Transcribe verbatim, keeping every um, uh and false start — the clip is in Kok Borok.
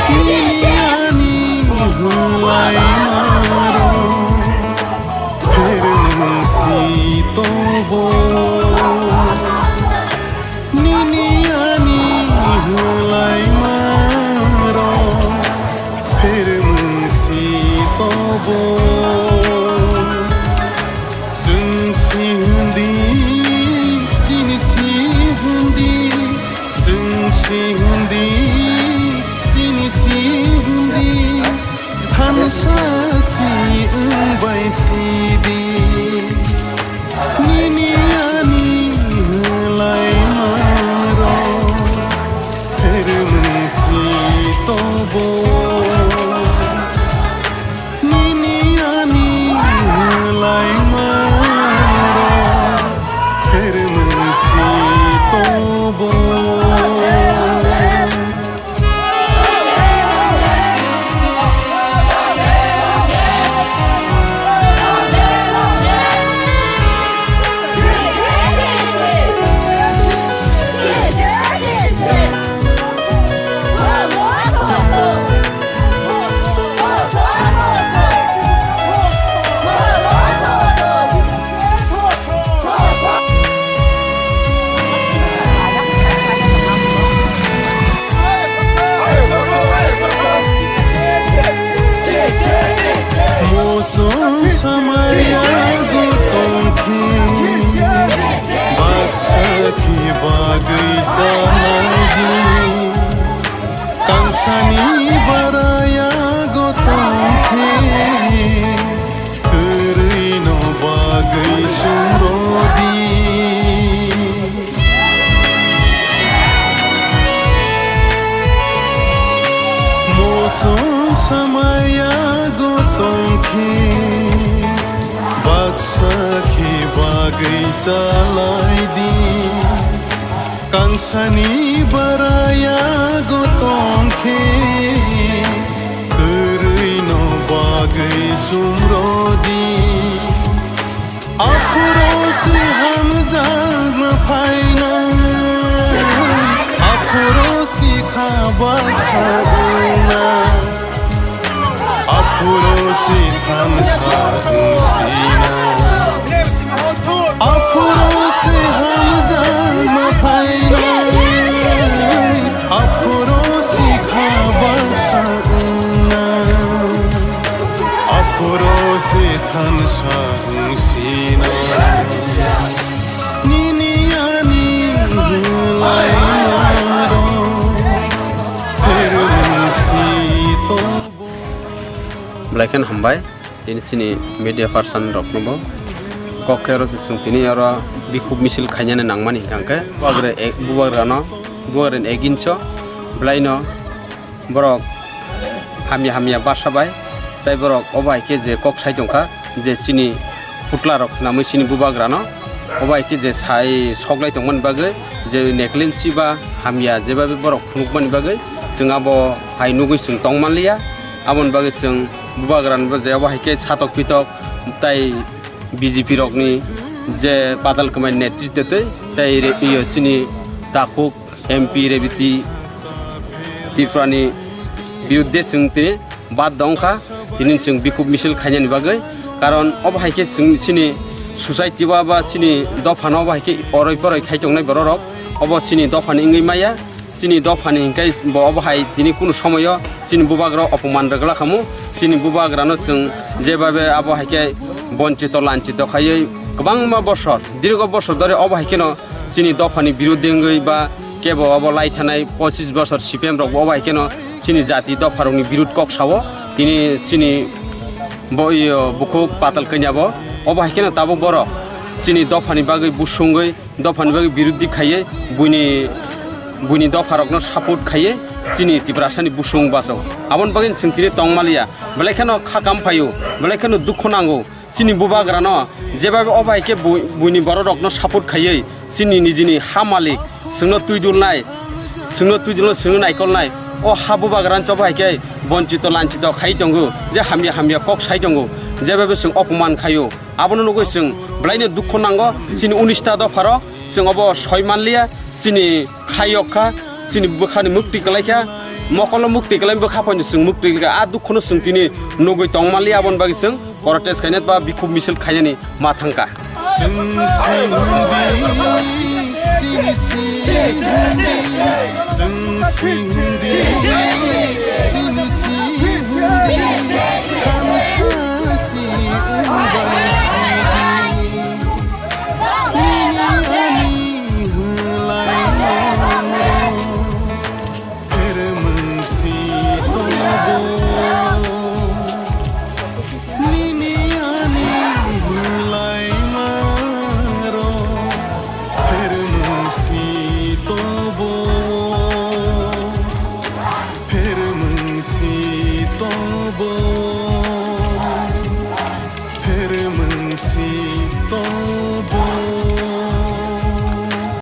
Nini ani hwlaima rok phermwng si tobo. Nini ani hwlaima rok phermwng si tobo. Chwng si hwndi, chini si hwndi, chwng si hwndi, chini si hwndi, thansa si wng bai si di. Nini ani hwlaima rok phermwng si tobo. Nini ani hwlaima rok phermwng si tobo. Mosom samaya gotong khe, baksa khe bagwi sanai di. Kangsani baraya gotong khe, kwrwino bagwi chumrodi. Mosom samaya gotong khe, baksa khe bagwi chalai di. Kangsani baraya gotong khe, kwrwino bagwi chumrodi. Aphuru si hamjakma phainai, aphuru si kha baksa wngnai. Aphuru si thansa wngsina. Aphuru si hamjakma phainai. Aphuru si kha baksa wngna. Aphuru si thansa wngsina. Nini ani hwlaima rok. Belai kheno hambai tini chini media person rokno bo kok khe oro se chwng tini oro bikhuk misil khainani nangmani hwnkhe bubagra ek-, bubagrano bubagrani against o belaino borok hamya hamya basa bai tei borok obo hai khe je kok sai tongkha je chini putla rok swnamwi chini bubagrano obo hai khe je sai soklai tongmani bagwi je neklensi ba hamya jebabe borok phunukmani bagwi chwng abo hai nugwi chwng tongmanliya. Aboni bagwi chwng bubagrani bo je obo hai khe satok pitok tai B J P rokni je patal kwmai netritw twi tai re-, iyo chini takhuk M P Rebiti Tripurani birudde chwng tini bad dongkha, tini chwng bikhuk misil khainani bagwi. Karon obo hai khe chwng chini society ba, ba chini dophano obo hai khe oroi poroi khai tongnai bororok, obo chini dophani wngwi maya. Chini dophani hwnkhe bo obo hai tini kunu somoyo chini bubagra opoman rwgla khamu. Chini bubagrano chwng jebabe abo hai khe bonchito lanchito khaiwi kwbangma bosor, dirgo bosor dhori obo hai kheno chini dophani biruddhe wngwi ba kebo obo lai thanai pochis bosor C P M rokbo obo hai kheno chini jati dopharokni birud kok sao. Tini chini bo-, iyo, bukhuk patal kanya bo obo hai kheno tabuk borok chini dophani bagwi busungwi dophani bagwi biruddhi khaiwi buini, buini dopharokno support khaiwi chini Tiprasani busung baso. Aboni bagwi chwng tini tongmaliya. Belai kheno kha kam phaio, belai kheno dukhu nango. Chini bubagrano jebabe obo hai khe bui-, buini bororokno support khaiwi chini nijini ha malik chwngno twi dulnai, chwngno twi dulnai, chwngno naikolnai. O ha bubagrano chobo hai khe bonchito lanchito khai tongo, je hamya hamya kok sai tongo, jebabe chwng opoman khaio. Abono nugwi chwng belaino dukhu nango. Chini unis ta dopharo chwng obo soi manliya, chini khayok kha, chini bwkhani mukti kwlai kha, mokolo mukti kwlai bwkha phaino chwng mukti kwlai kha. A dukhuno chwng tini nugwi tong manliya, aboni bagwi chwng protest khainai ba bikhub misil khainani ma thangkha. Nini ani hwlaima rok phermwng si tobo, phermwng si tobo, phermwng si tobo.